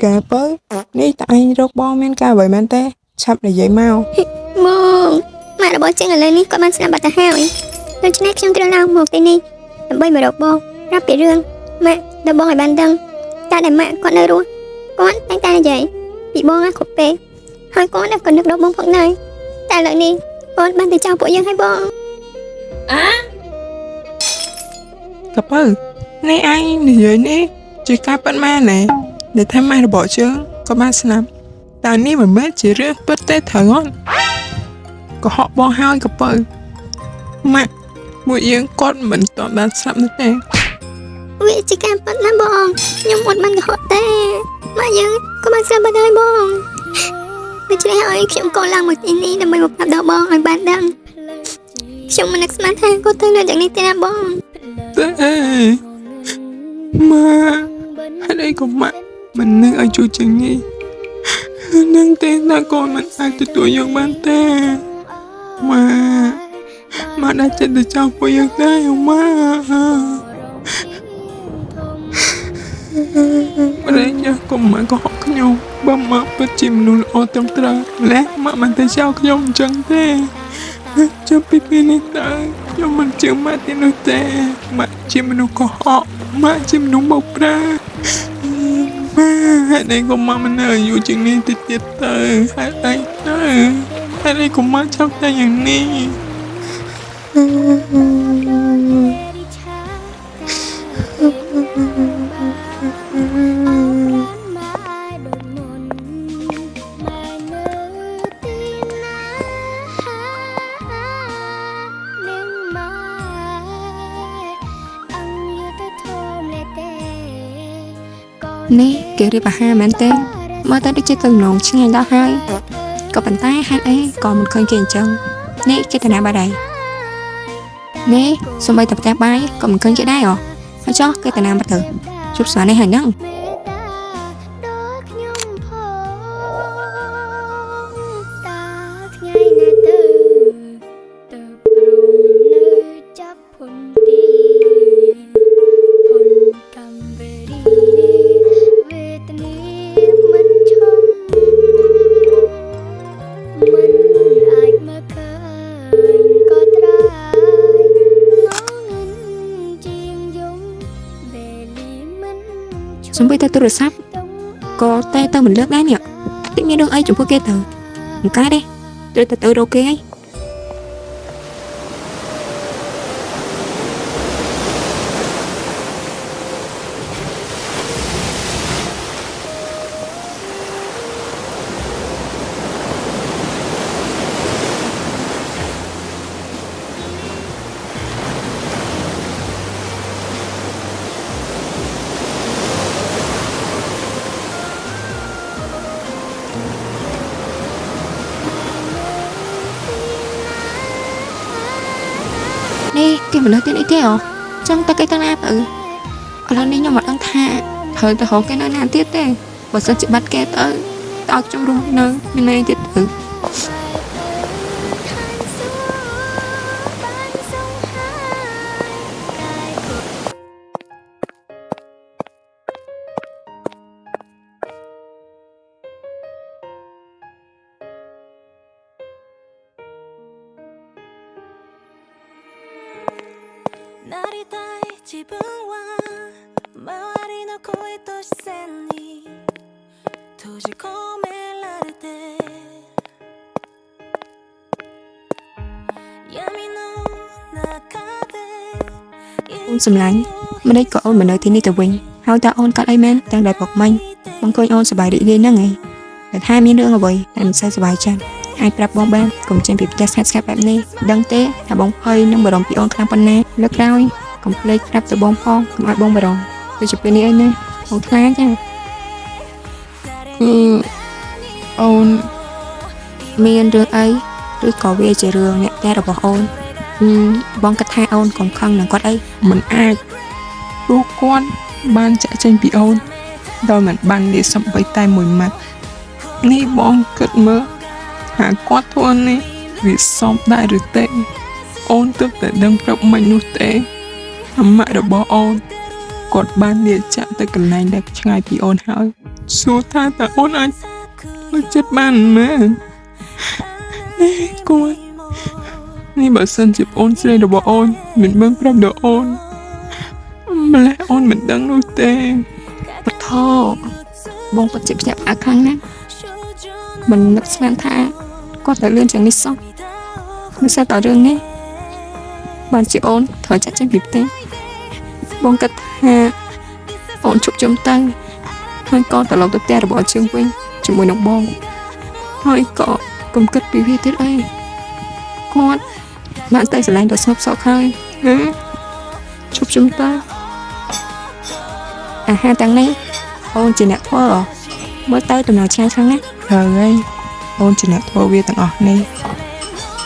កាពៅនេះតើឯងរកបងមានការអ្វីមែនទេឆាប់និយាយមក បងម៉ាក់របស់ជាងឥឡូវនេះគាត់បានស្លាប់បាត់ទៅហើយដូច្នេះខ្ញុំត្រូវឡើងមកទីនេះដើម្បីមករកបងប្រាប់ពីរឿងម៉ាក់ដល់បងឲ្យបានដឹងតែដែលម៉ាក់គាត់នៅរស់គាត់តែងតែនិយាយពីបងណាគ្រប់ពេលហើយគាត់ក៏នឹកដល់បងផងដែរតែឥឡូវនេះគាត់បានទៅចោលពួកយើងហើយបង កាពៅនេះឯងនិយាយនេះជាការពិតមែនទេដែលថាម៉ែរបស់យើងក៏បានស្លាប់តែនេះមិនមែនជារឿងពិតទេត្រូវអត់កុហកបងហើយកាពៅម៉ាក់មួយយើងគាត់មិនតបានស្លាប់នោះទេ វាជាការពិតណាស់បងខ្ញុំអត់បានកុហកទេម៉ាក់យើងក៏បានស្លាប់បាត់ហើយបងដូច្នេះហើយខ្ញុំក៏ឡើងមកទីនេះដើម្បីមកប្រាប់ដល់បងឲ្យបានដឹងខ្ញុំមិននឹកស្មានថាគាត់ទៅលឿនយ៉ាងនេះទេណាបង ទេម៉ាហេតុអីក៏ម៉ាក់មិននឹងឲ្យជួយជាងនេះនឹងទេណាកូនមិនអាចទទួលយកបានទេម៉ាម៉ាក់ដាក់ចិត្តទៅចោលពួកយើងដែរអូម៉ាម្ដេចយ៉ាកុំម៉ាក់ក៏ហកខ្ញុំបើម៉ាក់ពិតជាមនុស្សល្អត្រឹមត្រូវម្ល៉េះម៉ាក់មិនទៅចោលខ្ញុំអញ្ចឹងទេចាំពីពេលនេះទៅខ្ញុំមិនជឿម៉ាក់ទៀតនោះទេម៉ាក់ជាមនុស្សកុហកម៉ាក់ជាមនុស្សបោកប្រាស់ម៉ាហេតុអីក៏ម៉ាក់មិននៅអាយុជាងនេះតិចទៀតទៅហេតុអីទៅហេតុអីក៏ម៉ាក់ចោលតែយ៉ាងនេះ នេះគេរៀបអាហារមែនទេមើលទៅដូចជាទំនងឆ្ងាញ់ដល់ហើយក៏ប៉ុន្តែហេតុអីក៏មិនឃើញគេអញ្ចឹងនេះគេទៅណាបាត់ហើយនេះសំបីតែផ្ទះបាយក៏មិនឃើញគេដែរហ៎ហើយចុះគេទៅណាបាត់ទៅជប់ស្មាននេះហើយហ្នឹង ថ្ងៃណាទៅទៅព្រមនៅចាប់ភុនទីភុនកម្មវេរីវេទនាមិនឈប់មិនអាចមើលឃើញក៏ត្រាយងងឹនជាងយំវេលាមិនឈប់ សំបីតែទូរស័ព្ទក៏តែទៅមិនលើកដែរនេះតិចមានរឿងអីចំពោះគេទៅមិនកើតទេត្រូវតែទៅរកគេហើយនេះគេមិនលើកទៀតអីទេហ៎ចង់តែគេទៅណាទៅឥឡូវនេះខ្ញុំមិនដឹងថាត្រូវទៅរកគេនៅណាទៀតទេបើសិនជាបាត់គេទៅតើឲ្យខ្ញុំរស់នៅមានន័យទៀតទៅ なりたい自分は周りの声と視線に閉じ込められて闇の中で អូនសម្លាញ់ម្ដេចក៏អូនមកនៅទីនេះទៅវិញហើយតើអូនកាត់អីមែនទាំងដែលព្រឹកមិញបងឃើញអូនសប្បាយរីករាយហ្នឹងឯងតែថាមានរឿងអ្វីតែមិនសូវសប្បាយចិត្តអាចប្រាប់បងបានកុំចេញពីផ្ទះស្ងាត់ស្ងាត់បែបនេះដឹងទេថាបងភ័យនិងបារម្ភពីអូនខ្លាំងប៉ុណ្ណាលើកក្រោយកុំភ្លេចប្រាប់ទៅបងផងកុំឲ្យបងបារម្ភដូចជាពេលនេះអីណាបងខ្លាចចា គឺអូន មានរឿងអីឬក៏វាជារឿងអ្នកផ្ទះរបស់អូនហឹមបងគិតថាអូនកុំខឹងនឹងគាត់អី មិនអាចព្រោះគាត់បានចាក់ចេញពីអូនដោយមិនបានលាសំបីតែមួយម៉ាត់នេះបងគិតមើលថាគាត់ធ្វើនេះវាសមដែរឬទេអូនទើបតែដឹងព្រឹកមិញនោះទេថាម៉ាក់របស់អូន គាត់បានលាចាក់ទៅកន្លែងដែលឆ្ងាយពីអូនហើយសួរថាតើអូនអាចលើកចិត្តបានមែននេះគាត់នេះបើសិនជាអូនស្រីរបស់អូនមិនបានប្រាប់ដល់អូនម្ល៉េះអូនមិនដឹងនោះទេ បថបងពិតជាភ្ញាក់ផ្អើលខ្លាំងណាស់មិននឹកស្មានថាគាត់ទៅលឿនជាងនេះសោះមិនស្អាតតរឿងនេះបានជាអូនត្រូវចាក់ចេញពីផ្ទះបងគិតថាអូនជប់ជុំទៅហើយក៏ត្រឡប់ទៅផ្ទះរបស់ជើងវិញជាមួយនឹងបងហើយក៏កុំគិតពីវាទៀតអីគាត់បានតែស្រឡាញ់ដល់ស្ងប់សុខហើយណាជប់ជុំទៅអាហារទាំងនេះអូនជាអ្នកធ្វើហ៎មើលទៅដំណើរឆ្ងាញ់ខ្លាំងណាស់ ត្រូវហើយអូនជាអ្នកធ្វើវាទាំងអស់នេះ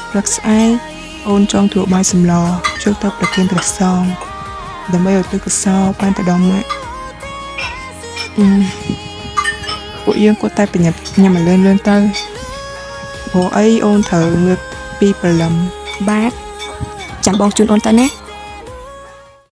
ព្រឹកស្អែកអូនចង់ធ្វើបាយសម្លចូលទៅប្រគេនព្រះសង្ឃដើម្បីឲ្យទឹកកសោបានទៅដល់ម៉ាក់អឺពួកយើងគួរតែប្រញាប់ញ៉ាំឲ្យលឿនលឿនទៅព្រោះអីអូនត្រូវងើបពីព្រលឹម បាទចាំបងជូនអូនទៅណា